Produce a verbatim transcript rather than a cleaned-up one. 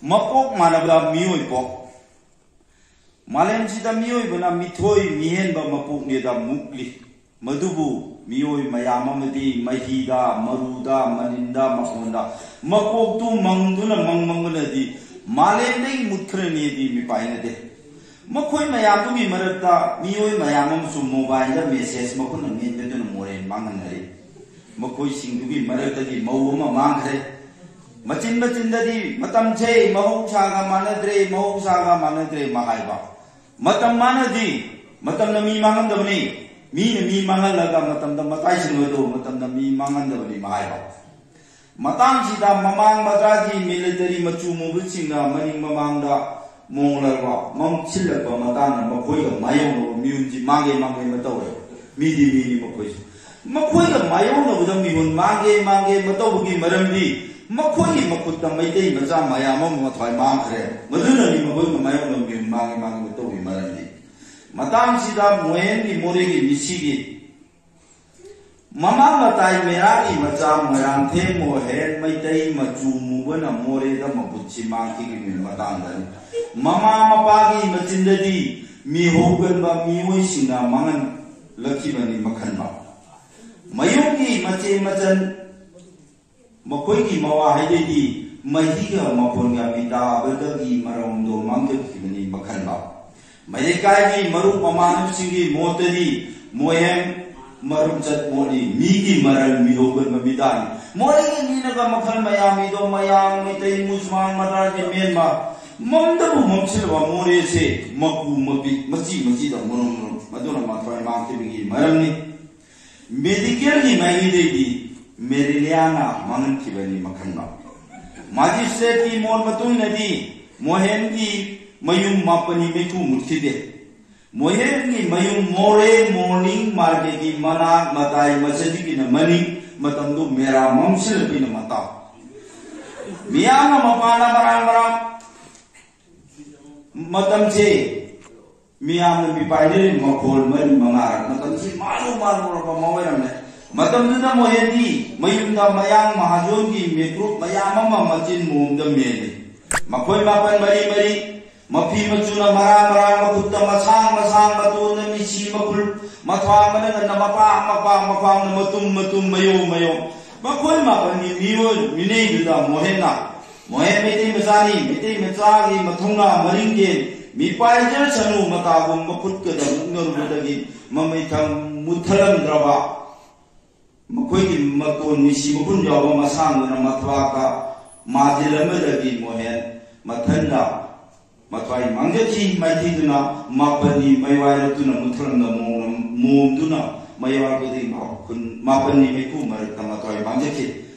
ꯃꯄꯣꯛ ꯃꯥꯟꯅꯕ ꯃꯤꯑꯣꯏ ꯄꯣꯛ꯫ ꯃꯥꯂꯦꯝꯁꯤꯗ ꯃꯤꯑꯣꯏꯕꯅ ꯃꯤꯊꯣꯏ ꯃꯤꯍꯦꯟꯕ ꯃꯄꯣꯛꯅꯦꯗ ꯃꯨꯛꯂꯤ꯫ ꯃꯗꯨꯕꯨ ꯃꯤꯑꯣꯏ ꯃꯌꯥꯝ ꯑꯃꯗꯤ ꯃꯍꯤꯗ, ꯃꯔꯨꯗ, ꯃꯅꯤꯟꯗ, ꯃꯈꯣꯟꯗ ꯃꯀꯣꯛꯇꯨ ꯃꯪꯗꯨꯅ ꯃꯪ ꯃꯪꯕꯅꯗꯤ ꯃꯥꯂꯦꯝꯗꯒꯤ ꯃꯨꯠꯈ꯭ꯔꯅꯤꯗꯤ ꯃꯤꯄꯥꯏꯅꯗꯦ꯫ ꯃꯈꯣꯏ ꯃꯌꯥꯝꯗꯨꯒꯤ ꯃꯔꯛꯇ ꯃꯤꯑꯣꯏ ꯃꯌꯥꯝ ꯑꯃꯁꯨ ꯃꯣꯕꯥꯏꯜꯗ ꯃꯦꯁꯦꯖ ꯃꯈꯨꯠꯅ ꯃꯦꯟꯕꯗꯨꯅ ꯃꯣꯔꯦꯟ ꯃꯥꯡꯍꯟꯅꯔꯤ꯫ ꯃꯈꯣꯏꯁꯤꯡꯗꯨꯒꯤ ꯃꯔꯛꯇꯒꯤ ꯃꯧ ꯑꯃ ꯃꯥꯡꯈ꯭ꯔꯦ꯫ ꯃꯆꯤꯟ ꯃꯆꯤꯟꯗꯗꯤ "ꯃꯇꯝꯁꯦ ꯃꯍꯧꯁꯥꯒ ꯃꯥꯟꯅꯗ꯭ꯔꯦ, ꯃꯍꯧꯁꯥꯒ ꯃꯥꯟꯅꯗ꯭ꯔꯦ" ꯃꯍꯥꯏꯕ꯫ ꯃꯇꯝ ꯃꯥꯟꯅꯗꯤ, ꯃꯇꯝꯅ ꯃꯤ ꯃꯥꯡꯍꯟꯗꯕꯅꯤ꯫ ꯃꯤꯅ ꯃꯤ ꯃꯥꯡꯍꯜꯂꯒ ꯃꯇꯝꯗ ꯃꯇꯥꯏꯁꯤꯟꯕꯗꯣ ꯃꯇꯝꯅ ꯃꯤ ꯃꯥꯡꯍꯟꯗꯕꯅꯤ ꯃꯍꯥꯏꯕ꯫ ꯃꯇꯥꯡꯁꯤꯗ ꯃꯃꯥꯡ ꯃꯗ꯭ꯔꯥꯒꯤ ꯃꯤꯂꯤꯇꯔꯤ ꯃꯆꯨ ꯃꯨꯕꯁꯤꯡꯅ ꯃꯅꯤꯡ ꯃꯃꯥꯡꯗ ꯃꯣꯡꯂꯔꯕ ꯃꯝꯁꯤꯜꯂꯛꯄ ꯃꯇꯥꯡꯗ ꯃꯈꯣꯏꯒ ꯃꯥꯌꯣꯛꯅꯕ ꯃꯤꯍꯨꯟꯁꯤ ꯃꯥꯡꯒꯦ ꯃꯥꯡꯒꯦ ꯃꯇꯧꯔꯦ꯫ ꯃꯤꯗꯤ ꯃꯤꯅꯤ ꯃꯈꯣꯏꯁꯨ꯫ ꯃꯈꯣꯏꯒ ꯃꯥꯌꯣꯛꯅꯕꯗ ꯃꯤꯍꯨꯟ ꯃꯥꯡꯒꯦ ꯃꯥꯡꯒꯦ ꯃꯇꯧꯕꯒꯤ ꯃꯔꯝꯗꯤ ꯃꯈꯣꯏꯒꯤ ꯃꯈꯨꯠꯇ ꯃꯩꯇꯩ ꯃꯆꯥ ꯃꯌꯥꯝ ꯑꯃ ꯃꯊ꯭ꯋꯥꯏ ꯃꯥꯡꯈ꯭ꯔꯦ꯫ ꯃꯗꯨꯅꯅꯤ ꯃꯈꯣꯏꯒ ꯃꯥꯌꯣꯛꯅꯕ ꯃꯤꯍꯨꯟ ꯃꯥꯡꯒꯦ ꯃꯥꯡꯒꯦ ꯃꯇꯧꯒꯤ ꯃꯔꯝꯗꯤ꯫ ꯃꯇꯥꯡꯁꯤꯗ ꯃꯣꯍꯦꯟꯒꯤ ꯃꯣꯔꯦꯒꯤ ꯃꯤꯁꯤꯒꯤ ꯃꯃꯥ ꯃꯇꯥꯏ ꯃꯦꯔꯥꯒꯤ ꯃꯆꯥ ꯃꯣꯏꯔꯥꯡꯊꯦꯝ ꯃꯣꯍꯦꯟ ꯃꯩꯇꯩ ꯃꯆꯨ ꯃꯨꯕꯅ ꯃꯣꯔꯦꯗ ꯃꯈꯨꯠꯁꯤ ꯃꯥꯡꯈꯤꯕꯒꯤ ꯃꯇꯥꯡꯗꯅꯤ꯫ ꯃꯃꯥ ꯃꯄꯥꯒꯤ ꯃꯆꯤꯟꯗꯗꯤ ꯃꯤꯍꯧꯒꯟꯕ ꯃꯤꯑꯣꯏꯁꯤꯡꯅ ꯃꯥꯡꯍꯜꯂꯛꯈꯤꯕꯅꯤ ꯃꯈꯟꯕ꯫ ꯃꯌꯨꯝꯒꯤ ꯃꯆꯦ ꯃꯆꯟ ꯃꯈꯣꯏꯒꯤ ꯃꯋꯥ ꯍꯥꯏꯗꯩꯗꯤ ꯃꯍꯤꯒ ꯃꯈꯣꯟꯒ ꯃꯤꯇꯥꯕꯗꯒꯤ ꯃꯔꯣꯝꯗꯣ ꯃꯥꯡꯖꯈꯤꯕꯅꯤ ꯃꯈꯟꯕ꯫ ꯃꯩꯂꯩꯀꯥꯏꯒꯤ ꯃꯔꯨꯞ ꯃꯃꯥꯟꯅꯕꯁꯤꯡꯒꯤ ꯃꯣꯠꯇꯗꯤ ꯃꯣꯏꯍꯦꯝ ꯃꯔꯨꯞ ꯆꯠ ꯃꯣꯠꯂꯤ ꯃꯤꯒꯤ ꯃꯔꯜ ꯃꯤꯍꯧꯒꯟꯕ ꯃꯤꯗꯥꯅꯤ꯫ ꯃꯣꯔꯦꯒꯤ ꯃꯤꯅꯒ ꯃꯈꯜ ꯃꯌꯥꯝ ꯃꯤꯗꯣ ꯃꯌꯥꯡ, ꯃꯩꯇꯩ, ꯃꯨꯁꯃꯥꯟ, ꯃꯗ꯭ꯔꯥꯒꯤ ꯃꯦꯟꯃ ꯃꯝꯗꯕꯨ ꯃꯝꯁꯤꯜꯂꯕ ꯃꯣꯔꯦꯁꯦ ꯃꯀꯨ ꯃꯄꯤ ꯃꯆꯤ ꯃꯆꯤꯗ ꯃꯨꯔꯨꯝ ꯃꯨꯔꯨꯝ ꯃꯗꯨꯅ ꯃꯊ꯭ꯋꯥꯏ ꯃꯥꯡꯈꯤꯕꯒꯤ ꯃꯔꯝꯅꯤ꯫ ꯃꯦꯗꯤꯀꯦꯜꯒꯤ ꯃꯥꯏꯀꯩꯗꯒꯤ ꯃꯦꯔꯤꯂꯤꯌꯥꯅ ꯃꯥꯡꯍꯟꯈꯤꯕꯅꯤ ꯃꯈꯟꯕ꯫ ꯃꯥꯖꯤꯁꯇ꯭ꯔꯦꯠꯀꯤ ꯃꯣꯠ ꯃꯇꯨꯡ ꯏꯟꯅꯗꯤ ꯃꯣꯍꯦꯟꯒꯤ ꯃꯌꯨꯝ ꯃꯥꯄꯅꯤ ꯃꯩꯈꯨ ꯃꯨꯠꯈꯤꯗꯦ꯫ ꯃꯣꯍꯦꯟꯒꯤ ꯃꯌꯨꯝ ꯃꯣꯔꯦ ꯃꯣꯔꯅꯤꯡ ꯃꯥꯔꯀꯦꯠꯀꯤ ꯃꯅꯥꯛ ꯃꯇꯥꯏ ꯃꯆꯤꯟꯒꯤꯅ ꯃꯅꯤꯡ ꯃꯇꯝꯗꯨ ꯃꯦꯔꯥ ꯃꯝꯁꯤꯜꯂꯛꯄꯅ ꯃꯇꯥꯎ꯫ ꯃꯤꯌꯥꯝꯅ ꯃꯄꯥꯟꯗ ꯃꯔꯥꯡ ꯃꯔꯥꯡ ꯃꯇꯝꯁꯦ ꯃꯤꯌꯥꯝꯅ ꯃꯤꯄꯥꯏꯅꯔꯤꯕ ꯃꯈꯣꯜ ꯃꯔꯤ ꯃꯉꯥꯔꯛ ꯃꯇꯝꯁꯤ ꯃꯥꯜꯂꯨ ꯃꯥꯜꯂꯨꯔꯕ ꯑꯃ ꯑꯣꯏꯔꯝꯂꯦ꯫ ꯃꯇꯝꯗꯨꯗ ꯃꯣꯍꯦꯟꯗꯤ ꯃꯌꯨꯝꯗ ꯃꯌꯥꯡ ꯃꯍꯥꯖꯣꯟꯒꯤ ꯃꯤꯀ꯭ꯔꯨꯞ ꯃꯌꯥꯝ ꯑꯃ ꯃꯆꯤꯟ ꯃꯣꯝꯗ ꯃꯦꯜꯂꯤ꯫ ꯃꯈꯣꯏ ꯃꯥꯄꯟ ꯃꯔꯤ ꯃꯔꯤ, ꯃꯐꯤ ꯃꯆꯨꯅ ꯃꯔꯥꯡ ꯃꯔꯥꯡ, ꯃꯈꯨꯠꯇ ꯃꯁꯥꯡ ꯃꯁꯥꯡ, ꯃꯇꯣꯟꯗ ꯃꯤꯁꯤ ꯃꯈꯨꯜ, ꯃꯊ꯭ꯋꯥꯡ ꯃꯅꯒꯟꯗ ꯃꯄꯥꯛ ꯃꯄꯥꯛ, ꯃꯈ꯭ꯋꯥꯡꯅ ꯃꯇꯨꯝ ꯃꯇꯨꯝ, ꯃꯌꯣꯝ ꯃꯌꯣꯝ꯫ ꯃꯈꯣꯏ ꯃꯥꯄꯟꯒꯤ ꯃꯤꯑꯣꯏ ꯃꯤꯅꯩꯗꯨꯗ ꯃꯣꯍꯦꯟꯅ, "ꯃꯣꯍꯦꯟ ꯃꯩꯇꯩ ꯃꯆꯥꯅꯤ, ꯃꯩꯇꯩ ꯃꯆꯥꯒꯤ ꯃꯊꯧꯅꯥ ꯃꯔꯤꯡꯒꯦ, ꯃꯤꯄꯥꯏꯖꯔꯁꯅꯨ, ꯃꯇꯥꯒꯨꯝ ꯃꯈꯨꯠꯀꯗ ꯃꯨꯛꯅꯔꯨꯕꯗꯒꯤ ꯃꯃꯩ ꯊꯝ-, ꯃꯨꯠꯊꯔꯝꯗ꯭ꯔꯕ ꯃꯈꯣꯏꯒꯤ ꯃꯇꯣꯟ ꯃꯤꯁꯤ ꯃꯈꯨꯟ ꯌꯥꯎꯕ ꯃꯁꯥꯡꯗꯨꯅ ꯃꯊ꯭ꯋꯥꯛꯇ ꯃꯥꯖꯤꯜꯂꯝꯕꯗꯒꯤ ꯃꯣꯍꯦꯟ ꯃꯊꯟꯗ ꯃꯊ꯭ꯋꯥꯏ ꯃꯥꯡꯖꯈꯤ꯫ ꯃꯥꯏꯊꯤꯗꯨꯅ ꯃꯥꯄꯟꯅꯤ ꯃꯩꯋꯥꯏꯔꯛꯇꯨꯅ ꯃꯨꯠꯊꯔꯝꯗ ꯃꯣꯝ-, ꯃꯣꯝꯗꯨꯅ ꯃꯌꯥꯝꯗꯨꯗꯒꯤ ꯃꯥꯄꯟ-, ꯃꯥꯄꯟꯅꯤ ꯃꯩꯈꯨ ꯃꯔꯛꯇ ꯃꯊ꯭ꯋꯥꯏ ꯃꯥꯡꯖꯈꯤ꯫